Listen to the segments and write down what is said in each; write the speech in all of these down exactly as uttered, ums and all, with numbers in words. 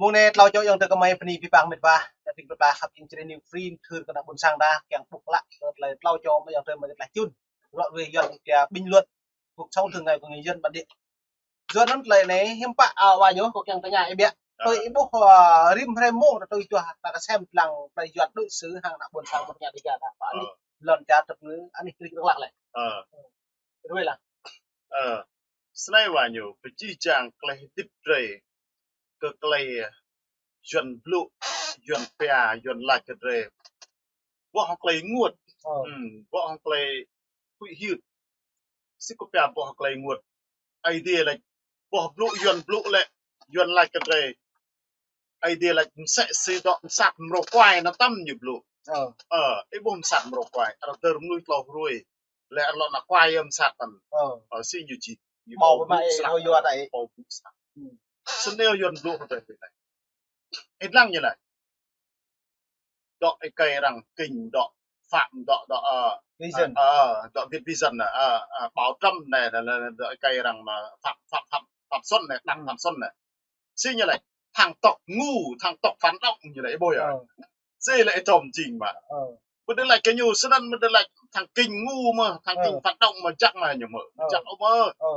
Mơ̆ng anai tlâo čô ayŏng adơi gơmơi bơni abih bang mĕt wa, ta ƀing mĕt wa khăp ing čơrĕ New Free, thưr kơ ană ƀôn sang ta, kiăng ƀuh klă, kơ tơlơi tlâo čô ayŏng adơi mơ̆ tơlơi čun. Rŏ ruai Yuan kơ pia bình luận, cuộc sống thường ngày của người dân bản địa. Yua anŭn tơlơi anai hiư̆m pă, a, wa ñu, kâo kiăng tơña ih biă. Tui ih ƀuh, a, rĭm hrơi mông, tui juă, ta kơsem lăng tơlơi Yuan đối xử hăng ană ƀôn sang mơ̆ng Đêga ta. Pă anih, lŏn čar tơpngư, anih krik rơklak lĕ. Ruai lăng. Ơ, snei wa ñu, pơjih jang tơlơi hơdip drơi kơ tơlơi Yuan blŭ, Yuan pia, Yuan lač kơ drơi. Ƀuh hăng tơlơi ênguôt. Ơ. Hmm, ƀuh hăng tơlơi huĭ hyưt. Sĭt kơ pia ƀuh hăng tơlơi ênguôt. Aê Diê lač, ƀuh blŭ Yuan blŭ lĕ, Yuan lač kơ drơi. Aê Diê lač mơsĕ si dŏ mơsat mrô kuai anŭn tăm ñu blŭ. Ơ. Ơ, ih ƀuh mơsat mrô kuai, arăng dơ̆r mơnuih tlâo hruê. Lĕ arăng lŏ nao kuai yơh mơsat tăm. Ơ. Ơ, si ñu čih. Ñu ƀâo ƀâo ƀu blŭ mă ih srăng hô yua ta ih. Ƀâo blŭ srăng. Hmm. Snei Yuan blŭ hơdai ƀu anai. Ih lăng ñu anai. Dŏ ih kơi arăng kinh dŏ Phạm dŏ, dŏ, ơ, Vision. Ơ, ơ, dŏ Việt Vision anai, ơ, ơ, Bảo Trâm anai, anai, anai, dŏ ih kơi arăng mă Phạm, Phạm, Phạm, Phạm Xuân anai, Đặng Phạm Xuân anai. Si ñu lač, thằng tộc ngu, thằng tộc phản động ñu lač, ih ƀuh yơh. Ơ. Si lĕ ih tŏm jing mă. Ơ. Ƀu djơ̆ lač kơ ñu, snăn ƀu djơ̆ lač thằng kinh ngu mơ̆, thằng kinh phản động mơ̆ jăk mơ̆ ñu mơ̆. Ơ. Jăk ôh mơ̆. Ơ.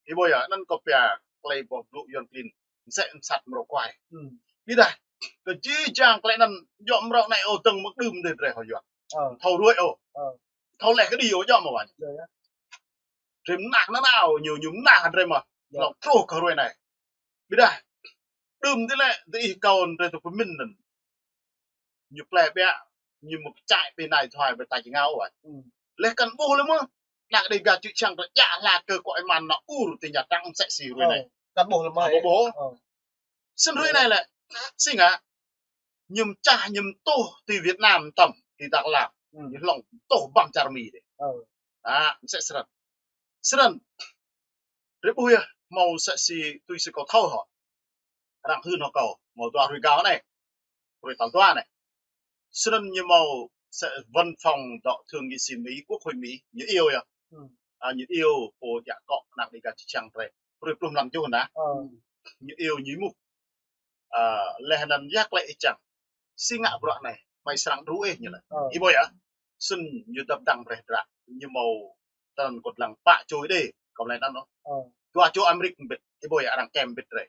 Ih ƀuh yơh, anŭn kâo pia, tơlơi ƀuh blŭ Yuan klin, mơsĕ mơsat mrô kuai. Hmm. Ƀiădah, kơ jih jang tơlơi anŭn, djŏ mrô anai ôh dơ̆ng mơ̆ng đưm dih drơi hŏ Yuan. Ơ. Thâo ruai ôh. Ơ. Thâo leh kơđi ôh djŏ mơ̆ wa ñu. Yơh, yơh. Drơi mơnah nanao, ñu, ñu mơnah drơi mơ̆. Yơh. Lŏ truh kơ hruê anai. Ƀiădah, đưm dih lĕ, dih ih kâo drơi tơ pơmĭn anŭn. Ñu plĕ ƀiă, ñu mơ̆ pơčai pơ anai thuai ƀơi ta či ngao wa. Hmm. Leh kăn ƀuh lĕ mơ̆. Ană Đêga čư̆ čhiăng drơi djă hla kơ kơ ih mă nao ur ti Nha Trang mơsĕ si hruê anai. Ơ, kăn ƀuh lĕ mơ̆. Ơ, ƀu ƀuh. Ơ. Snăn hruê anai lĕ, si ngă, ñu mơčah ñu mơtuh ti Việt Nam tăm, ti Dak Lak. Hmm. Ñu hlŏng tuh ƀăng čar Mi dih. Ơ. Ă, mơsĕ snăn. Snăn, rơbŭ yơh, hmâo mơsĕ si tui si kâo thâo hŏ. Arăng hưn hŏ kâo, hmâo dua hruê gao anai. Hruê tal dua anai. Snăn ñu hmâo mơsĕ văn phòng dŏ thượng nghị sĩ Mỹ, Quốc hội Mỹ, ñu iâu yơh. Hmm. Ă, ñu iâu pô djă akŏ ană Đêga čư̆ čhiăng drơi. Hruê pluh mlam tơjuh anai. Ơ. Ñu iâu ñu êmuh. Ă, leh anăn yua tơlơi ih čang. Si ngă bruă anai, hmei srăng đru ih ñu lač. Ơ. Ih ƀuh yơh. Snăn ñu dăp dăng brơi dră. Ñu hmâo tơnăn kơ lăng pă čô Êđê, kơ lăng anŭn. Ơ. Dua čô Amêrik mbĭt, ih ƀuh yơh arăng kem mbĭt drơi.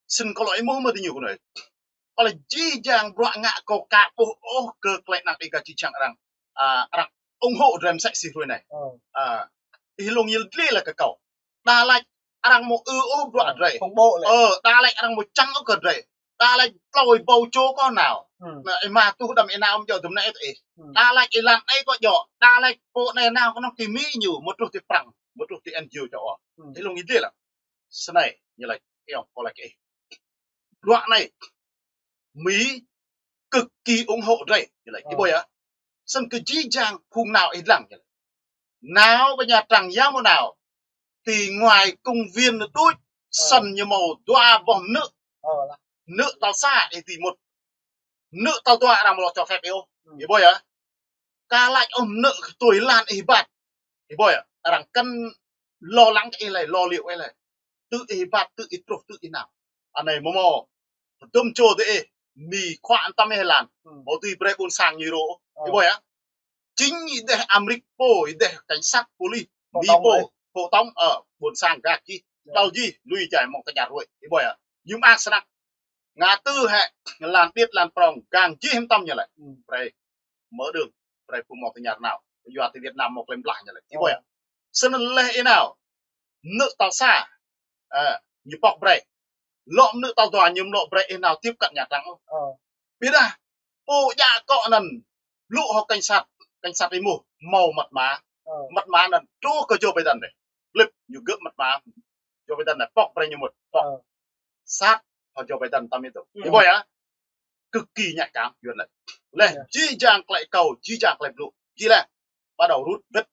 Snăn kơ lŏ êmuh mơ̆ ti ñu kơ anai. Kơ lĕ jih jang bruă ngă kâo ka ƀuh ôh kơ tơlơi ană Đêga čư̆ čhiăng arăng, ă, arăng ủng hộ drơi mơsĕ si hruê anai. Ơ. Ă, ih lŏng yơh dlĕ lĕ kơ kâo. Đa lač arăng mơ̆ ư ôh bruă drơi. Ơ, đa lač arăng mơ̆ čang ôh kơ drơi. Đa lač tlâo ƀâo čô kơ nao. Hmm. Anai, ih mă tuh đăm ih nao mơ̆ djŏ dŭm anai ih. Hmm. Đa lač ih lăn anai kơ djŏ. Đa lač pô anai nao kơnơ̆ng ti Mi ñu, mơ̆ truh ti Prăng, mơ̆ truh ti N G O čô. Hmm. Ih lŏng yơh dlĕ lĕ. Snei, ñu lač, ih ŏng kơ lač ih. Bruă anai, Mi cực kỳ ủng hộ drơi. Ñu lač, ih ƀuh yơh. Snăn kơ jih jang phung nao ih lăng. Nao ƀơi Nha Trang yua mơ̆ nao. Ti ngoài công viên đuč, snăn ñu hmâo dua boh mơnư̆. Mơnư̆ tal sa ih ti mŭt. Mơnư̆ tal dua arăng mơ̆ lŏ cho phép ih ôh. Ih ƀuh yơh. Ka lač ôh mơnư̆ kơ tui lan ih ƀat. Ih ƀuh yơh. Arăng kăn lo lắng kơ ih lơi, lo luyện ih lơi. Tơ ih ƀat, tơ ih truh, tơ ih nao. Anai mơ̆ mơ̆. Dŭm čô tơ ih, Mi khua ăn tăm ih lan. Hmm. Mơ̆ tui brơi ƀôn sang ñu rô. Ih ƀuh yơh. Chính ih dêh Amêrik pô, ih dêh cảnh sát, police, Mi pô, hộ tống, ơ, ƀôn sang gak čih. Đăo jih, lui jai mơ̆ng tơña ruai. Ih ƀuh yơh. Ñu mơak snăk. Ngă tơ hĕ, lan điêt, lan prong, gang jih hăm tăm ñu lĕ. Hmm. Brơi. Mơ̆ đưm, brơi pô mơ̆ tơña nao. Yua ti Việt Nam mơ̆ klem blah ñu lĕ. Ih ƀuh yơh. Snăn leh ih nao. Mơnư̆ tal sa. Ơ, ñu pŏk brơi. Lŏ mơnư̆ tal dua ñu mlŏ brơi ih nao tiếp cận Nha Trang. Ơ. Ƀiădah, pô djă akŏ anăn. Blŭ hŏ cảnh sát, cảnh sát êmuh, hmâo mật mã. Ơ. Mật mã anăn truh kơ Joe Biden dih. Blip, ñu gơ̆ mật mã. Joe Biden anai pŏk brơi ñu mŭt. Pŏk. Ơ. Sat hŏ Joe Biden tăm ih tŭ. Ih ƀuh yơh. Cực kỳ nhạy cảm, Yuan lač. Leh, jih jang tơlơi kâo, jih jang tơlơi blŭ. Jih leh. Bắt đầu rút vết.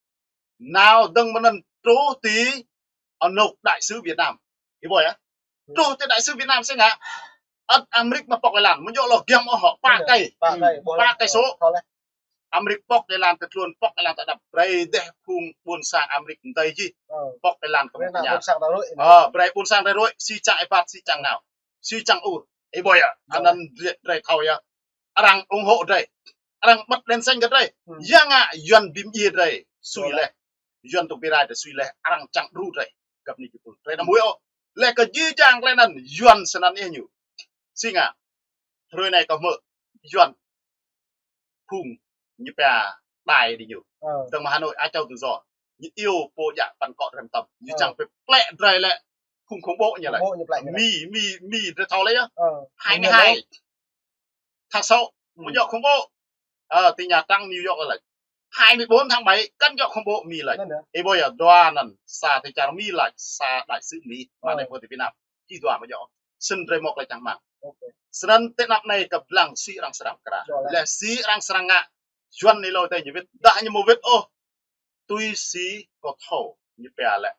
Nao dơ̆ng mơ̆n anăn truh ti anôk đại sứ Việt Nam. Ih ƀuh yơh. Truh ti đại sứ Việt Nam si ngă. Ăt Amêrik mơ̆ pŏk lĕ lan, mơ̆ djŏ lŏ giăm ôh hŏ, pă kơi. Pă kơi, ƀuh leh. Pă kơi số. Thâo leh. Amêrik pŏk lĕ lan tơ tluôn, pŏk lĕ lan tơ đăp, brơi dêh phung ƀôn sang Amêrik mơdơi jih. Ơ. Pŏk lĕ lan kơ mơ̆ tơña. Ƀôn sang ta ruai. Ơ, brơi ƀôn sang ta ruai, si čang ih ƀat, si čang nao. Si čang ur. Ih ƀuh yơh, anŭn drơi, drơi thâo yơh. Arăng ủng hộ drơi. Arăng bật đèn xanh kơ drơi. Yang ngă Yuan bi mdjiê drơi sui laih. Yuan tŭ bi rai drơi sui laih. Arăng čang đru drơi. Găp ni kơ pul. Drơi anăm ƀuh ôh. Lĕ kơ jih jang tơlơi anŭn Yuan snăn yơh ñu. Si ngă. Hrơi anai kâo hmư̆ Yuan phung ñu pia đài đi ñu. Dơ̆ng mơ̆ng Hà Nội, Á Châu Tự Do. Ñu iâu pô djă păn kŏ rem tăm. Ñu čang pơplĕ drơi lĕ phung khủng bố ñu lĕ. Mi, mi, mi drơi thâo lĕ yơh. Hai mươi hai tháng sáu, ƀu djơ̆ khủng bố. Ơ, ti nhà trắng New York lĕ. Hai mươi bốn tháng bảy, kăn djơ̆ khủng bố mi lĕ. Ih ƀuh yơh, dua anŭn, sa ti čar mi lĕ, sa đại sứ mi, mă anai pơ ti Việt Nam. Či dua mơ̆ djơ̆. Snăn drơi mơ̆ tơlơi čang rơmang. Snăn tơ anăp anai kơ blang si arăng srăng kra. Lĕ si arăng srăng ngă. Yuan anai lơi tơ ñu wĭt. Dah ñu mơ̆ wĭt ôh. Tui si kâo thâo ñu pia lĕ.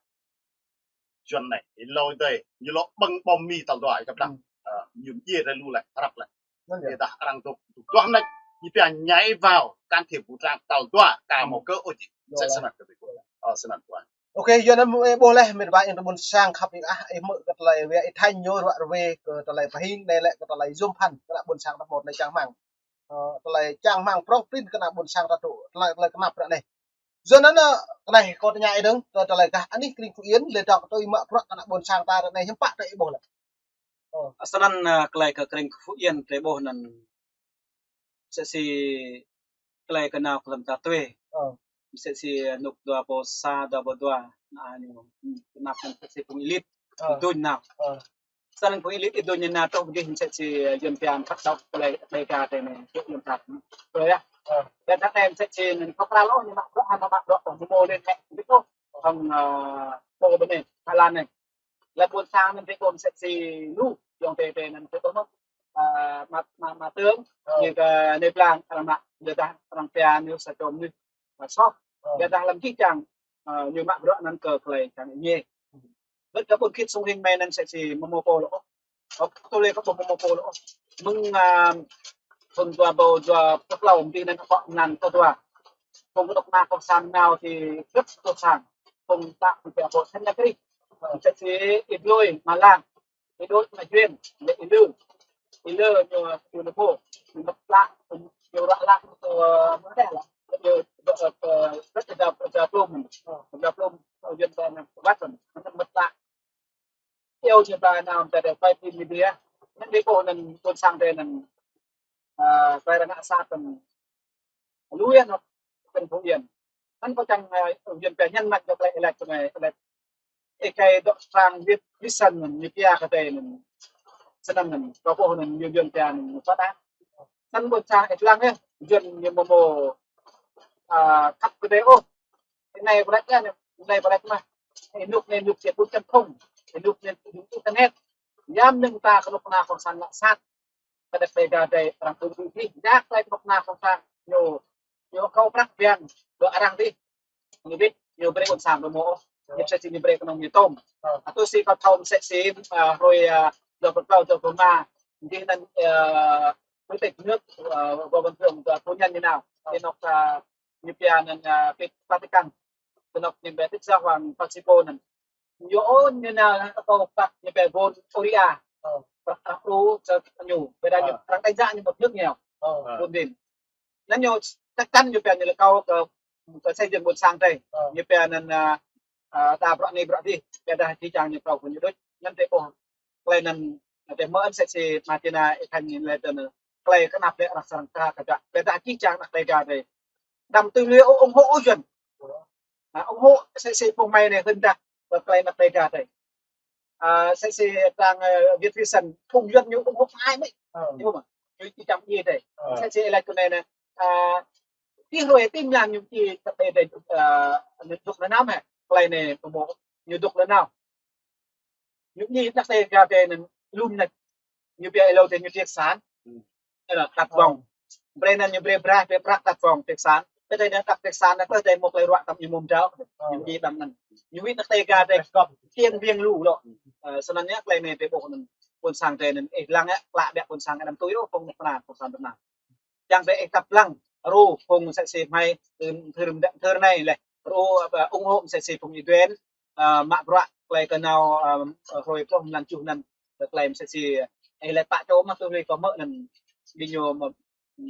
Yuan anai, ih lơi tơ, ñu lŏ ƀơ̆ng bom mi tal dua ih kăp đăng. Ơ, ñu mdjiê drơi lu lĕ, răp lĕ. Ƀiădah arăng dŏ, dŏ duah mơneč, ñu pia nhảy vào can thiệp vũ trang tal dua, ka mâo kơ ôh či. Sĕ snăn kơ ƀing. Ơ, snăn tuan. Ok, Yuan anŭn ih ƀuh laih, mĕt wa ayŏng adơi ƀuôn sang khăp ih ah, ih hmư̆ kơ tơlơi wia ih thañ ñu ruă rơwe kơ tơlơi pơhing anai lĕ kơ tơlơi yôm phăn, kơ ană ƀuôn sang ta ƀuh tơlơi čang rơmang. Ơ, tơlơi čang rơmang prŏng prin kơ ană ƀuôn sang ta tŭ, tơlơi, tơlơi kơnap ră anai. Yua anŭn, ơ, kơ anai kâo tơña ih dơ̆ng, kơ tơlơi gah anih kring Phú Yên, lĕ dŏ kơ tui mă bruă kơ ană ƀuôn sang ta ră anai hiư̆m pă tơlơi ih ƀuh lĕ. Ơ. Snăn, ơ, tơlơi kơ kring Phú Yên tơlơi ƀuh anŭn msĕ si tơlơi kơ nao kơ lăm ta tui. Ơ. Msĕ si, ơ, nuk dua pô sa, dua pô dua, ană ñu, kơnap anŭn msĕ si phung elit, ơ, ih dŏ nao. Ơ. Snăn phung elit ih dŏ nao truh dih msĕ si, ơ, Yuan pia phat dŏ tơlơi, tơlơi ka tơ anai, tŭ Yuan phat. Tui yơh. Ơ. Ƀiădah anai msĕ si anŭn kơ pral ôh, ñu mă bruă, hăng mă bruă, ñu mơ̆ lĕ, ñu ƀu ôh. Hăng, ơ, pô ƀơi anai, Thái Lan anai. Lĕ ƀuôn sang anŭn tơ ƀuôn msĕ si lu, yŏng tơ tơ anŭn tơ ƀuôn mơ̆. Ơ, mă, mă, mă tơm, ơ, ñu kơ anai blang, arăng mă, ƀiădah arăng pia ñu sa čô mơnuih, ơ, soh. Ơ. Ƀiădah lăm jih jang, ơ, ñu mă bruă anŭn kơ tơlơi čang ih ñe. Wơ̆t kơ ƀuôn khit sung hing mơ̆ng anŭn msĕ si mơ̆ mơ̆ pô lŏ ôh. Ôh, tơlơi kơ ƀuh mơ̆ mơ̆ pô lŏ ôh. Mơ̆ng, ơ, thun dua rơbâo dua pluh klâo, ƀing anŭn kơ mlan kơ dua. Phung kơnuk kơna cộng sản nao ti găp cộng sản. Phung ta kơ ƀuh sĕn na kri. Msĕ si ih dlôi, mă lăng. Ih đôč mă juen, lĕ ih lư. Ih lư ñu, ñu nao pô, ñu mă plă, ñu ră lă, ơ, mă đeh lă. Ñu, ơ, ơ, rất là, rất là plôm, rất là plôm, ơ, Yuan ta anŭn wăt anŭn, anŭn mă plă. Iâu ñu ta anŭn ta đe quay phim media. Anŭn ih ƀuh anŭn ƀuôn sang ta anŭn, ơ, tơlơi arăng ngă sat anŭn. Lui anŭn kơ Phú Yên. Anŭn kâo čang, ơ, Yuan pia nhấn mạnh kơ tơlơi ih laĭ tơ anai, ih laĭ. Ih kơ dŏ sang Việt, Việt Sơn anŭn, ñu pia kơ tơ anŭn. Snăn anŭn, kâo ƀuh anŭn, ñu Yuan pia anŭn, phát ác. Anŭn ƀuôn sang ih lăng yơh, Yuan ñu mơ̆ mơ̆, ơ, khăp kơ tơ ôh. Anai ƀu laĭ anai, anai ƀu laĭ mă. Ih nuk anai nuk či bốn chấm không. Ih nuk anai nuk internet. Yam anŭn ta kơnuk kơna cộng sản ngă sat. Kơ đah Dega drơi arăng ƀu ƀu dih, jak tơlơi kơnuk kơna cộng sản ñu, ñu akâo prăk biang, ƀơi arăng dih. Ñu wĭt, ñu brơi ƀuôn sang ƀu mơ̆ ôh. Ñu msĕ si ñu brơi kơnơ̆ng ñu tôm. Ơ. Ơ, tui si kâo thâo msĕ si, ơ, hrơi, ơ, dua pluh klâo, dua pluh rơma, dih anŭn, ơ, chủ tịch nước, ơ, Võ Văn Thưởng, ơ, phu nhân ñu nao. Ơ. Ti anŏ, ơ, ñu pia anŭn, ơ, Vatican. Ti anŏ ñu pia tự do Hoàng Francisco anŭn. Ñu ôn ñu nao, ơ, kơ prăk ñu pia vốn ôria. Ơ. Prăk arăng ru čơ ñu. Ƀiădah ñu, ơ, arăng đánh giá ñu một nước nghèo. Ơ. Vốn đin. Anŭn ñu chắc chắn ñu pia ñu lĕ kâo kơ, kơ xây dựng ƀuôn sang drơi. Ơ. Ñu pia anŭn, ơ, ơ, đa bruă anai bruă dih. Ƀiădah jih jang ñu kâo kơ ñu đôč. Anŭn tơ ƀuh. Tơlơi anŭn, tơ mơ̆n msĕ si Martina ih thañ ñu lĕ tơ anŭn. Tơlơi kơnap lĕ arăng srăng kra kơ dah. Ƀiădah jih jang ană Dega drơi. Đăm tui lui ôh ủng hộ ôh Yuan. Ơ, ủng hộ msĕ si phung mơi anai hưn dah kơ tơlơi ană Dega drơi. Ơ, msĕ si arăng, ơ, Việt Việt Sơn phung Yuan ñu ủng hộ ai mơi. Ơ. Ñu mơ̆. Ñu či čang ih drơi. Ơ. Msĕ si ih laĭ kơ anai anai. Ơ, ti hrơi ti mlan ñu či tơpă drơi, ơ, ñu dŏ lơ nao mơ̆. Tơlơi anai mơ̆ ñu dŏ lơ nao. Ñu či ană Dega drơi anŭn lŭm anŭn. Ñu pia ih lŏ tơ ñu triệt sản. Ơ, tăt vong. Brơi anŭn ñu brơi braih, brơi prăk tăt vong triệt sản. Tơ drơi anŭn tăt triệt sản anŭn, tơ drơi mơ̆ tơlơi ruă tăm ñu mơ̆ mdrâo. Ñu či đăm anŭn. Ñu wĭt ană Dega drơi kiăng biang lu lŏ. Ơ, snăn yơh tơlơi anai tơ ƀuh anŭn. Ƀuôn sang drơi anŭn, ih lăng yơh, klă biă ƀuôn sang anăm tui ôh, phung kơnuk kơna cộng sản Việt Nam. Čang tơ ih tăp lăng, ru, phung msĕ si hmei, thưr, thưr, thưr anai lĕ. Ru, ơ, ủng hộ msĕ si phung ih duen, ơ, mă bruă, tơlơi kơ nao, ơ, hrơi pluh mlan tơjuh anŭn, tơlơi msĕ si, Ih lĕ pă čô mă tui lui kơ mơ̆ anŭn ƀing ñu mă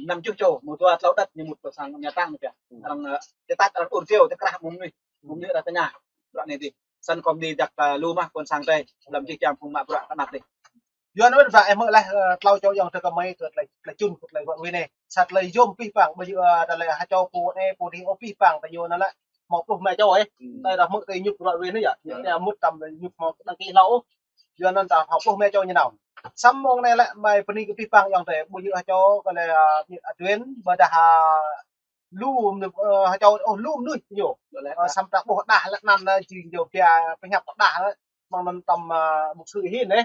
năm čuh čô, mơ̆ dua tlâo đăt ñu mŭt kơ sang Nha Trang ñu pia. Arăng, ơ, tơtat arăng ur tiu, tơkrah mơ̆ng anai. Mơ̆ng anai arăng tơña. Bruă anai dih. Săn kơ mơ̆ng anai dăk, ơ, lu mă ƀôn sang tơi. Lăm čih čang phung mă bruă kơ anăp dih. Yua anŭn ƀă ih mơ̆ lĕ, ơ, tlâo čô ayŏng adơi kơmơi tơ tơlơi, tơlơi čun, tơlơi wă wĭ anai. Sa tơlơi yôm pih pang, ƀu djơ̆, ơ, tơlơi ha čô pô anai, pô dih ôh pih pang, tơ ñu anŭn lĕ hmâo pluh rơma čô, ơ. Tơi dah mơ̆ tơi ñŭp bruă wĭ anai yơh. Ñu tơi mŭt tăm ñŭp hmâo đăng ký hlâo ôh. Yua anŭn ta hmâo pluh rơma čô ñu nao. Samơ̆ mơ̆ng anai lĕ mơi bơni kơ pih pang ayŏng adơi, ƀu djơ̆ ha čô kơ lĕ, ơ, Adrian, ƀôdah, ơ, lu mơnuih, ơ, ha čô, ôh, lu mơnuih ñu. Ơ, samơ̆ ta ƀuh đah lĕ anăn, ơ, jing ñu pia pơhiăp đah, ơ, mơ̆ng anŭn tăm, ơ, mục sư hin, ơ.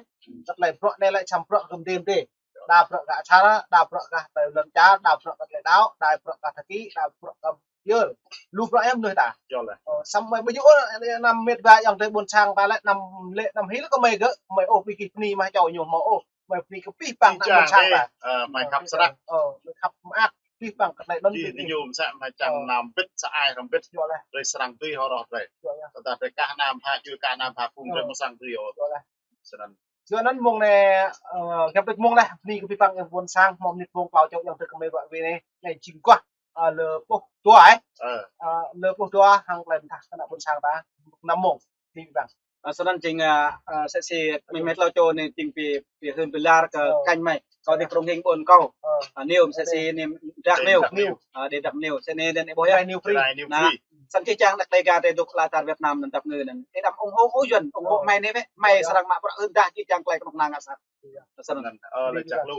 Kơ tơlơi bruă anai lĕ samơ̆ bruă gơ̆m đêm đê. Đa bruă gah čar, đa bruă gah tơlơi lŏn čar, đa bruă gah tơlơi đaŏ, đa bruă gah tơki, đa bruă gah yơr. Lu bruă yơh mơnuih ta. Ơ, samơ̆ mơi ƀu djơ̆ ôh, năm mĕt wa ayŏng adơi ƀôn sang ta lĕ, năm lĕ, năm hil kơ mơi gơ̆, mơi ôh ƀu kih bơni mă ha čô ñu hmâo ôh, mơi bơni kơ pih pang ană ƀôn sang ta. Ơ, mơi khăp srăng. Ơ, mơi khăp mơak, pih pang kơ tơlơi anŭn. Jing ñu mơ̆ sa mơi čang năm bit, sa ai răm bit. Yơh lĕ. Drơi srăng tui hơrô drơi. Yơh, yơh. Tơdah drơi kah năm ha, jui kah năm ha, phung drơi mơ̆ srăng tui ôh. Yơh lĕ. Srăng. Yua anŭn mơ̆ng anai, ơ, găp đĕč mơ̆ng lĕ, bơni kơ pih pang ƀôn sang, hmâo mơnit mơ̆ng klâo čô ayŏng adơi kơmơi wă wĭ anai, anai jing guah, ơ, lơ pluh dua, ơ. Ơ, lơ pluh dua hăng tơlơi mơdah kơ ană ƀôn sang ta, năm mơ̆ng, bơni kơ pih pang. Ơ, srăng jing, ơ, ơ, sĕ si mơi mơi tlâo čô anai jing pi, pi hưn pi lar kơ kanh mơi. Kâo dih krông hing ƀôn kâo. Ơ, Niu, sĕ si anai Dak Niu. Dak Niu. Ơ, dih Dak Niu. Sĕ anai dih ih ƀuh yơh. Dak Niu Free. Dak Niu Free. Săn čih čang đah tơlơi gah tơ dŏ ala čar Việt Nam anŭn dăp ngơ anŭn. Ih đăm ủng hộ ôh Yuan, ủng hộ mơi anai wĕ, mơi srăng mă bruă hưn dah čih čang tơlơi kơnuk kơna ngă sat. Săn anŭn, ơ, lĕ čăk lu.